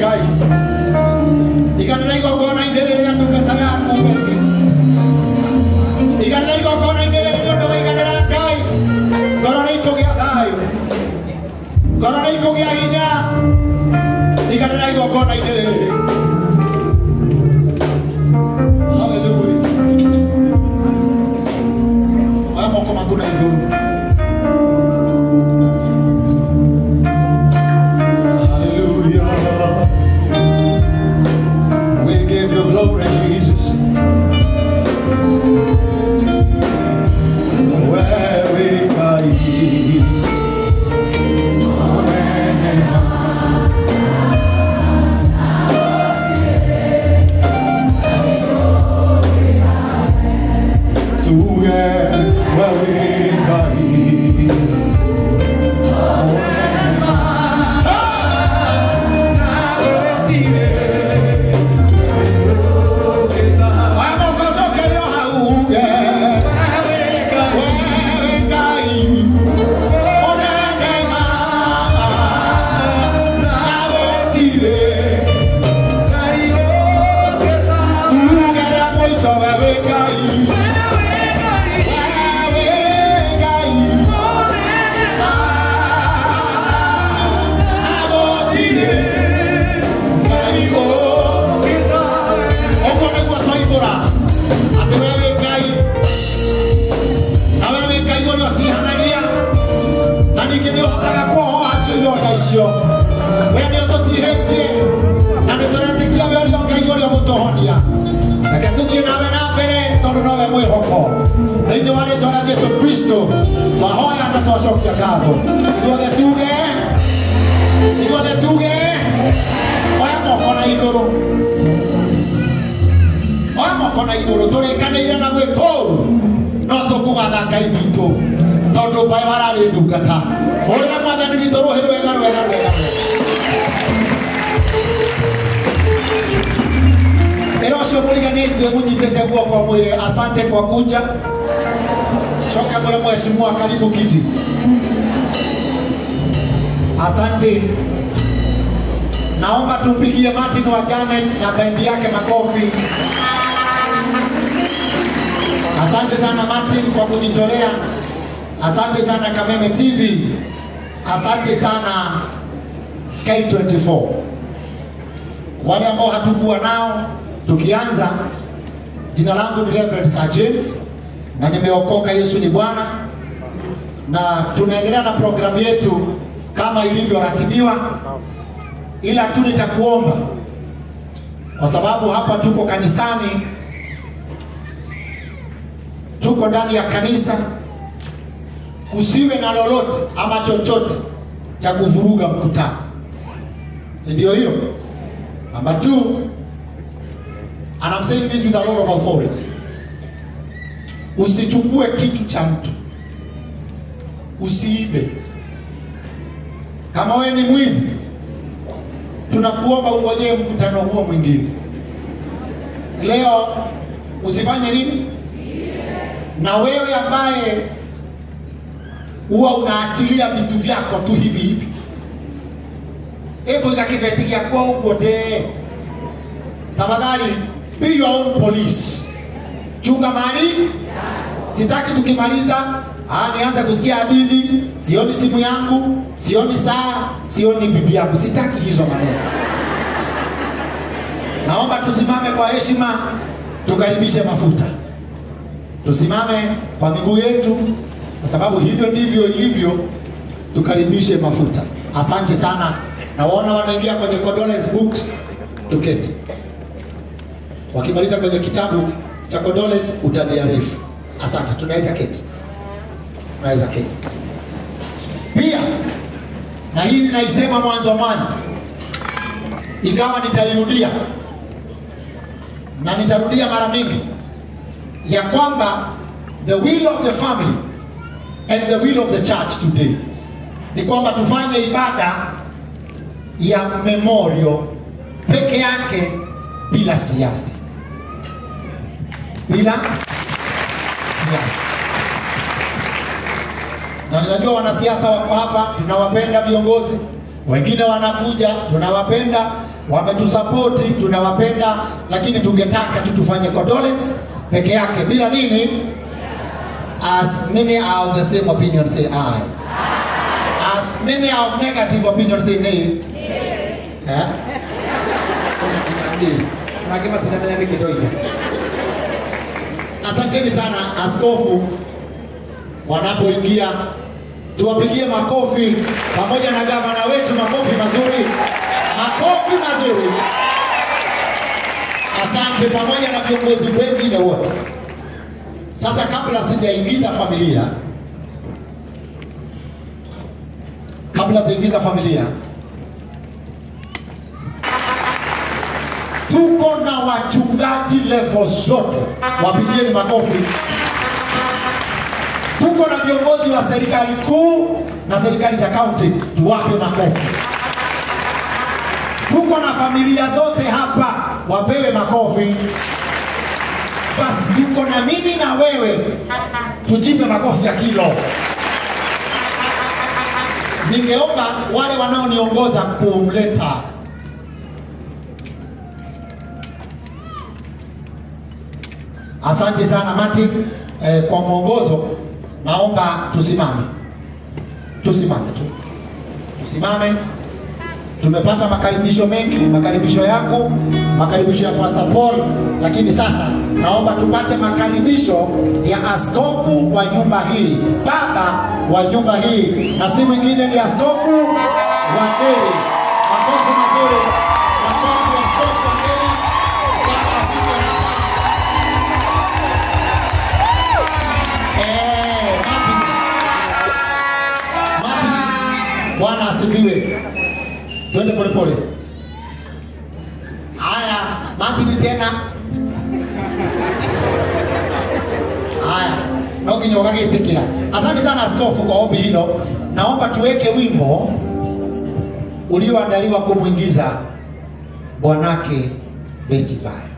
Ngai. Iganĩra igongona-inĩ rĩrĩa ndungata yaku Betty. Iganĩra igongona-inĩ rĩrĩ nĩ ũndũ wa iganĩra Ngai. Ngoro nĩ ikũgĩa thayũ. Ngoro nĩ ikũgĩa hinya. Iganĩra igongona-inĩ rĩrĩ. Hallelujah. Oya moko maku na igũrũ. Hallelujah. We give you glory, Jesus. Where we cry. Jesu Kristo twahoya na twacokia ngatho. Ithuothe tuge, ithuothe tuge, oya moko na igũrũ, oya moko na igũrũ. Tũrĩkanĩire na gwĩka ũru no tũkũgatha Ngai witũ tondũ mbayo ararĩ ndungata. Hũrĩra Mwathani witũ rũhĩ rwega rwega rwega. Ĩra ũcio mũriganĩtie mũnyitĩte guoko mwĩre asante kwa kuja. Shoka mwere mheshimiwa, karibu kiti. Asante. Naomba tumpigie Martin wa Janet na bendi yake makofi. Asante sana Martin kwa kujitolea. Asante sana Kameme TV. Asante sana K24. Wale ambao hatukuwa nao tukianza, jina langu ni Reverend Sir James na nimeokoka, Yesu ni Bwana, na tunaendelea na programu yetu kama ilivyoratibiwa, ila tu nitakuomba kwa sababu hapa tuko kanisani, tuko ndani ya kanisa, kusiwe na lolote ama chochote cha kuvuruga mkutano, si ndio hiyo? Number 2, and I'm saying this with a lot of authority, usichukue kitu cha mtu, usiibe. Kama wewe ni mwizi, tunakuomba ungojee mkutano huo mwingine. Leo usifanye nini? Na wewe ambaye huwa unaachilia vitu vyako tu hivi hivi, eko ikakifetikia kwa ugo de, tafadhali be your own police. Chunga mali. Sitaki tukimaliza nianze kusikia hadithi, sioni simu yangu, sioni saa, sioni bibi yangu. Sitaki hizo maneno. Naomba tusimame kwa heshima, tukaribishe mafuta. Tusimame kwa miguu yetu, kwa sababu hivyo ndivyo ilivyo. Tukaribishe mafuta. Asante sana. Nawaona wanaingia kwenye condolence book, tuketi. Wakimaliza kwenye kitabu cha condolence utaniarifu. Asante, tunaweza keti. Tunaweza keti. Pia na hii ninaisema mwanzo mwanzo, ingawa nitairudia na nitarudia mara mingi, ya kwamba the will of the family and the will of the church today ni kwamba tufanye ibada ya memorial peke yake bila siasa. Bila siasa. Na ninajua wanasiasa wako hapa, tunawapenda viongozi, wengine wanakuja, tunawapenda, Wametusapoti, tunawapenda, lakini tungetaka tu tufanye condolence peke yake bila nini. As many are of the same opinion say aye. As many are of negative opinion say nay. Eh? Asanteni sana askofu wanapoingia, tuwapigie makofi pamoja na gavana wetu, makofi mazuri. Makofi mazuri. Asante pamoja na viongozi wengine wote. Sasa kabla sijaingiza familia, tuko na wachungaji level zote, wapigieni makofi. Tuko na viongozi wa serikali kuu na serikali za county, tuwape makofi. Tuko na familia zote hapa, wapewe makofi. Basi tuko na mimi na wewe, tujipe makofi ya kilo. Ningeomba wale wanaoniongoza kumleta Asante sana Martin kwa mwongozo. Naomba tusimame. Tusimame tu. Tusimame. Tumepata makaribisho mengi, makaribisho yangu, makaribisho ya Pastor Paul, lakini sasa naomba tupate makaribisho ya askofu wa nyumba hii, baba wa nyumba hii, na si mwingine ni Askofu Wanderi. Makofi mazuri. Makofi ya Askofu Wanderi. Baba afike hapa. Martin. Bwana asifiwe. Twende pole pole. Haya, Martin tena. Haya, no kinyoka gitikira. Asante sana askofu kwa ombi hilo. Naomba tuweke wimbo ulioandaliwa kumuingiza bwanake Betty Bayo.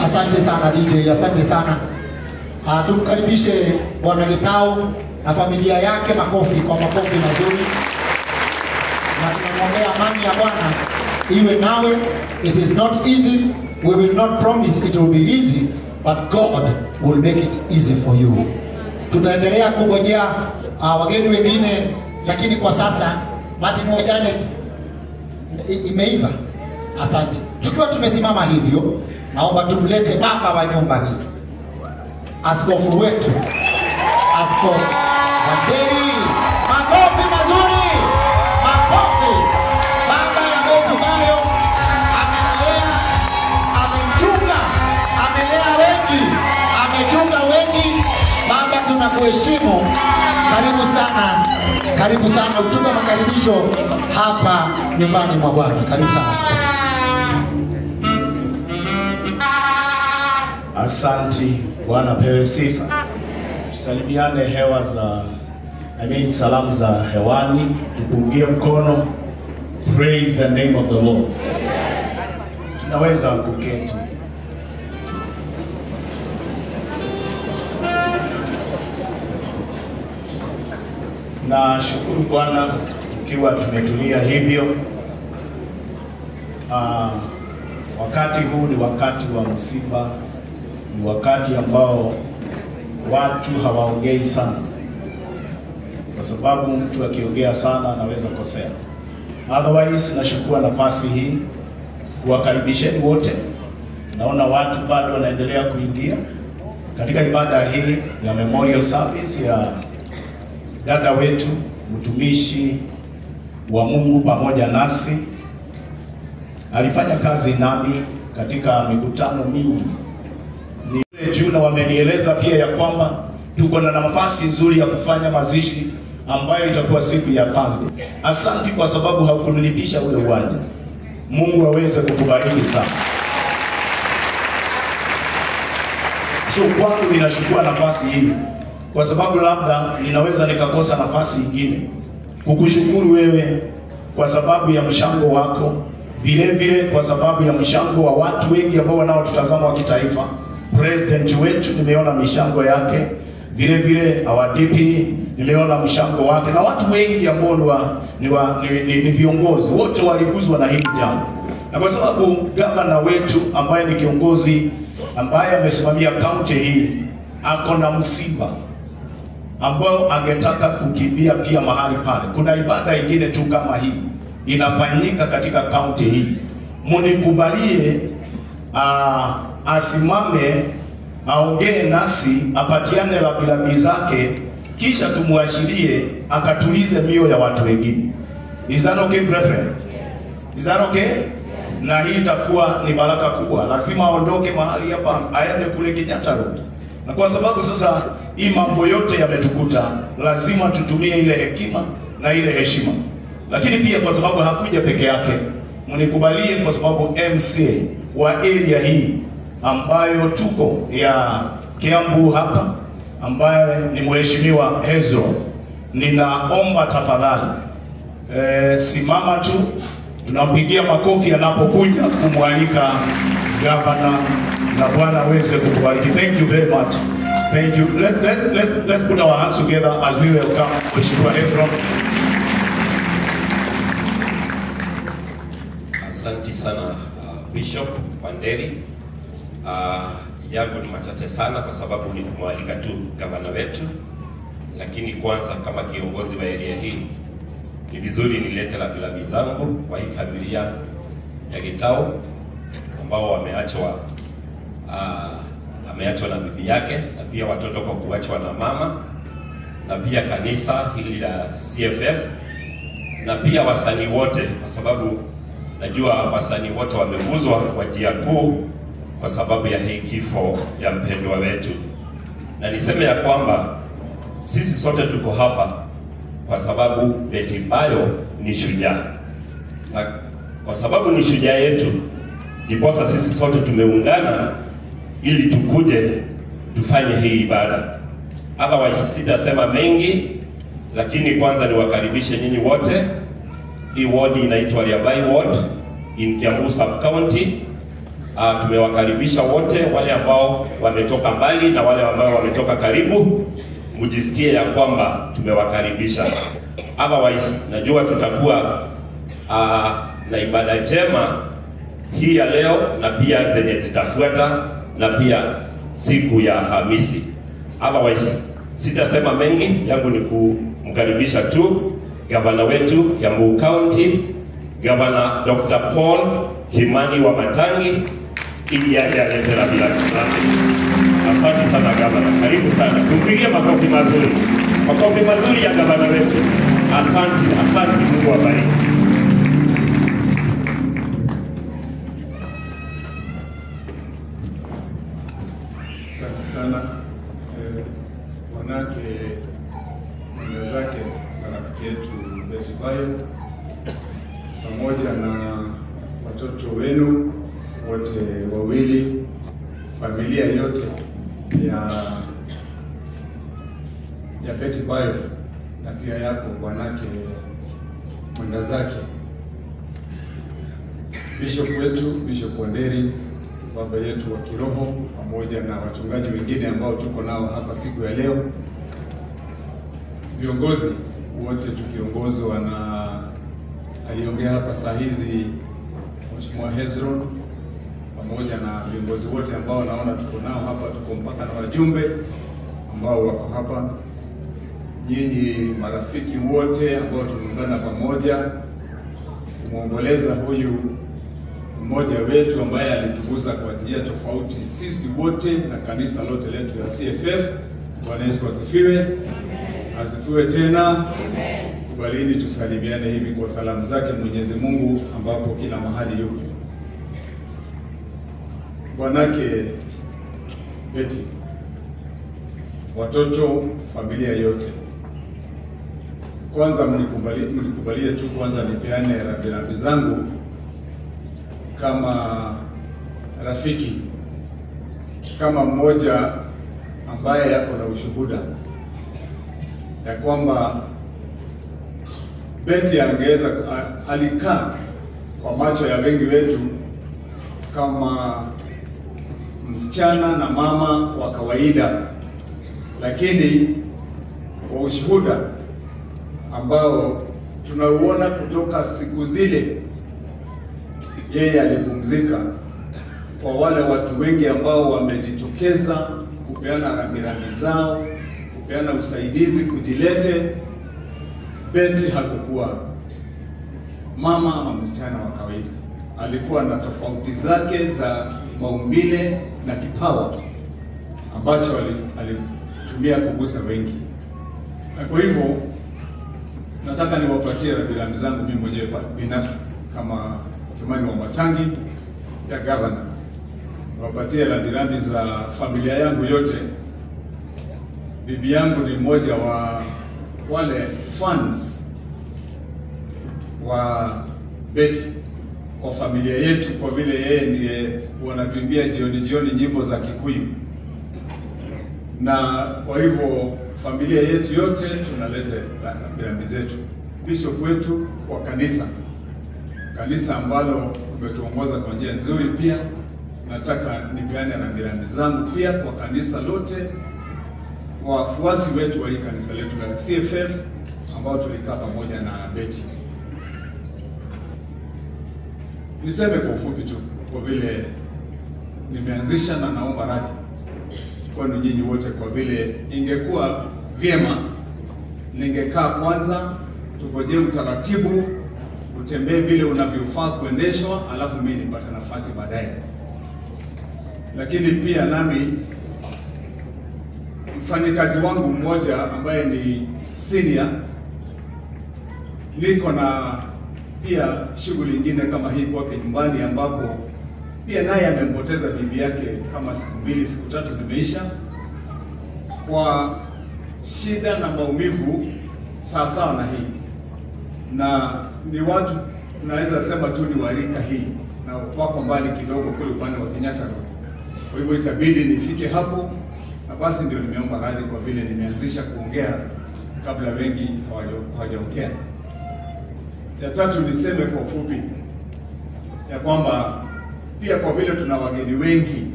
Asante sana DJ, asante sana. Tumkaribishe Bwana Gitau na familia yake, makofi kwa makofi mazuri. Na tunamwombea amani ya Bwana iwe nawe. It is not easy. We will not promise it will be easy, but God will make it easy for you. Tutaendelea kungojea wageni wengine, lakini kwa sasa Martin wa Janet imeiva. Asante. Tukiwa tumesimama hivyo, naomba tumlete baba wa nyumba hii, askofu wetu, Askofu Wanderi. Makofi mazuri, makofi. Baba ya Betty Bayo amelea, amemchunga, amelea wengi, amechunga wengi. Baba, tunakuheshimu. Karibu sana, karibu sana. Utupe makaribisho hapa nyumbani mwa Bwana. Karibu sana askofu. Asanti, Bwana pewe sifa. Tusalimiane hewa za, salamu za hewani, tupungie mkono. Praise the name of the Lord. Tunaweza kuketi. Na shukuru Bwana tukiwa tumetulia hivyo. Wakati huu ni wakati wa msiba, ni wakati ambao watu hawaongei sana, kwa sababu mtu akiongea sana anaweza kosea. Otherwise, nashukuru nafasi hii kuwakaribisheni wote. Naona watu bado wanaendelea kuingia katika ibada hii ya memorial service ya dada wetu mtumishi wa Mungu pamoja nasi. Alifanya kazi nami katika mikutano mingi. Ni juu na wamenieleza pia ya kwamba tuko na nafasi nzuri ya kufanya mazishi ambayo itakuwa siku ya Thursday. Asante kwa sababu haukunilipisha ule uwanja. Mungu aweze kukubariki sana. So kwangu ninachukua nafasi hii kwa sababu labda ninaweza nikakosa nafasi nyingine kukushukuru wewe kwa sababu ya mchango wako, vile vile kwa sababu ya mchango wa watu wengi ambao wanaotutazama wa kitaifa. President wetu nimeona michango yake, vile vile our DP nimeona mchango wake, na watu wengi ambao ni viongozi wote waliguzwa na hili jambo. Na kwa sababu gavana wetu ambaye ni kiongozi ambaye amesimamia kaunti hii ako na msiba ambao angetaka kukimbia pia mahali pale. Kuna ibada ingine tu kama hii inafanyika katika kaunti hii. Munikubalie asimame aongee nasi, apatiane labilabi zake, kisha tumuashirie akatulize mioyo ya watu wengine. Is that okay, brethren? Yes. Is that okay? Yes. Na hii itakuwa ni baraka kubwa. Lazima aondoke mahali hapa aende kule Kenyatta Road. Na kwa sababu sasa hii mambo yote yametukuta, lazima tutumie ile hekima na ile heshima. Lakini pia kwa sababu hakuja peke yake, mnikubalie kwa sababu MCA wa area hii ambayo tuko ya Kiambu hapa, ambaye ni Mheshimiwa Hezo, ninaomba tafadhali simama tu, tunampigia makofi anapokuja kumwalika gavana, na Bwana aweze kukubariki. Thank you very much. Thank you. Let's put our hands together as we welcome Mheshimiwa Hezron. Asante sana Bishop Wanderi. Yangu ni machache sana kwa sababu ni kumwalika tu gavana wetu, lakini kwanza kama kiongozi wa area hii ni vizuri nilete labilabi zangu kwa hii familia ya Gitau ambao wameachwa, ameachwa na bibi yake na pia watoto kwa kuachwa na mama, na pia kanisa hili la CFF, na pia wasanii wote, kwa sababu najua wasanii wote wameguzwa kwa njia kuu kwa sababu ya hii kifo ya mpendwa wetu. Na niseme ya kwamba sisi sote tuko hapa kwa sababu Betty Bayo ni shujaa. Na kwa sababu ni shujaa yetu, ndiposa sisi sote tumeungana ili tukuje tufanye hii ibada. Otherwise sitasema mengi, lakini kwanza niwakaribishe nyinyi wote. Hii ward inaitwa Riabai Ward in Kiambu Sub County. Tumewakaribisha wote wale ambao wametoka mbali na wale ambao wametoka karibu, mjisikie ya kwamba tumewakaribisha. Otherwise najua tutakuwa na ibada njema hii ya leo na pia zenye zitafuata na pia siku ya Hamisi. Otherwise sitasema mengi, yangu ni kumkaribisha tu gavana wetu Kiambu County, Gavana Dr. Paul Kimani Wamatangi, ili aje alete rabila. Asante sana gavana, karibu sana. Tumpigie makofi mazuri. Makofi mazuri ya gavana wetu. Asante, asante, Mungu awabariki. Asante sana wanake mwenzake marafiki yetu Betty Bayo pamoja na watoto wenu wote wawili, familia yote ya Betty Bayo na pia yako bwanake mwenda zake, Bishop wetu Bishop Wanderi, baba yetu wa kiroho, pamoja na wachungaji wengine ambao tuko nao hapa siku ya leo, viongozi wote tukiongozwa na aliongea hapa saa hizi Mheshimiwa Hezron, pamoja na viongozi wote ambao naona tuko nao hapa, tuko mpaka na wajumbe ambao wako hapa, nyinyi marafiki wote ambao tumeungana pamoja kumuomboleza huyu mmoja wetu ambaye alitugusa kwa njia tofauti sisi wote na kanisa lote letu la CFF. Bwana Yesu asifiwe. Amen. Asifiwe tena. Amen. Kubalini tusalimiane hivi kwa salamu zake Mwenyezi Mungu ambapo kila mahali yupo. Bwanake Betty, watoto, familia yote, kwanza mnikubalie tu kwanza nipeane rambirambi zangu kama rafiki, kama mmoja ambaye yako na ushuhuda ya kwamba Betty angeweza, alikaa kwa macho ya wengi wetu kama msichana na mama wa kawaida, lakini kwa ushuhuda ambao tunauona kutoka siku zile yeye alipumzika, kwa wale watu wengi ambao wamejitokeza kupeana rambirambi zao, kupeana usaidizi, kujilete, Betty hakukuwa mama ama msichana wa kawaida. Alikuwa na tofauti zake za maumbile na kipawa ambacho alitumia kugusa wengi. Na kwa hivyo nataka niwapatie rambirambi zangu mimi mwenyewe binafsi kama Kimani Wamatangi ya governor. Niwapatie rambirambi za familia yangu yote. Bibi yangu ni mmoja wa wale fans wa Betty kwa familia yetu, kwa vile yeye ndiye wanatuimbia jioni jioni nyimbo za Kikuyu, na kwa hivyo familia yetu yote tunaleta rambirambi zetu. Bishop wetu wa kanisa ambalo umetuongoza kwa njia nzuri, pia nataka nipeane rambirambi zangu pia kwa kanisa lote, wafuasi wetu wa hii kanisa letu la CFF ambao tulikaa pamoja na Betty. Niseme kwa ufupi tu kwa vile nimeanzisha, na naomba radhi kwenu nyinyi wote kwa vile ingekuwa vyema ningekaa kwanza, tungojee utaratibu utembee vile unavyofaa kuendeshwa, alafu mimi nipate nafasi baadaye. Lakini pia nami mfanyikazi wangu mmoja ambaye ni senior, niko na pia shughuli nyingine kama hii kwake nyumbani, ambapo pia naye amempoteza bibi yake kama siku mbili siku tatu zimeisha, kwa shida na maumivu sawa sawa na hii. Na ni watu naweza sema tu ni warika hii na wako mbali kidogo kule upande wa Kenyatta Road. Kwa hivyo itabidi nifike hapo, na basi ndio nimeomba radhi kwa vile nimeanzisha kuongea kabla wengi hawajaongea. Ya tatu niseme kwa ufupi ya kwamba pia kwa vile tuna wageni wengi,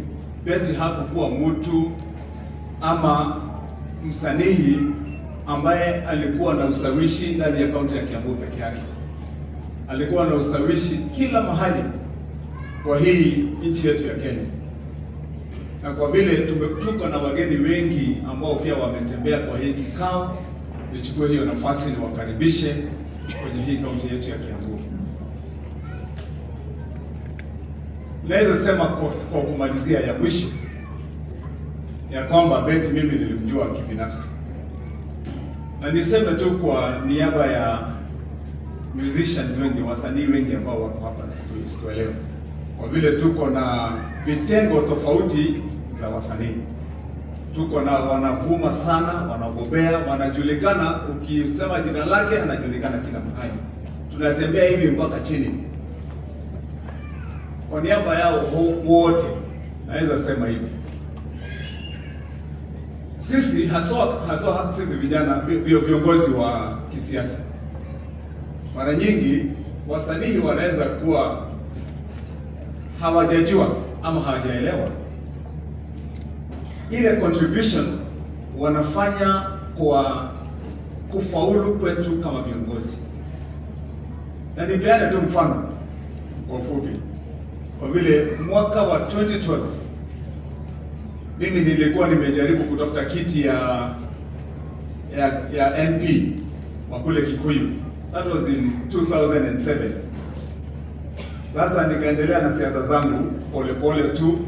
Betty hakukuwa mtu ama msanii ambaye alikuwa na ushawishi ndani ya kaunti ya Kiambu peke yake. Alikuwa na ushawishi kila mahali kwa hii nchi yetu ya Kenya. Na kwa vile tuko na wageni wengi ambao pia wametembea kwa hii kikao, nichukue hiyo nafasi niwakaribishe kwenye hii kaunti yetu ya Kiambu. Naweza sema kwa kumalizia ya mwisho ya kwamba Betty mimi nilimjua kibinafsi. Na niseme tu kwa niaba ya musicians wengi, wasanii wengi ambao wako hapa siku leo, kwa vile tuko na vitengo tofauti za wasanii. Tuko na wanavuma sana, wanagobea, wanajulikana, ukisema jina lake anajulikana kila mahali. Tunatembea hivi mpaka chini. Kwa niaba yao wote naweza sema hivi, sisi haswa sisi vijana viongozi wa kisiasa, mara nyingi wasanii wanaweza kuwa hawajajua ama hawajaelewa ile contribution wanafanya kwa kufaulu kwetu kama viongozi. Na nipeane tu mfano kwa ufupi, kwa vile mwaka wa 2012 mimi nilikuwa nimejaribu kutafuta kiti ya MP wa kule Kikuyu. That was in 2007. Sasa nikaendelea na siasa zangu polepole tu.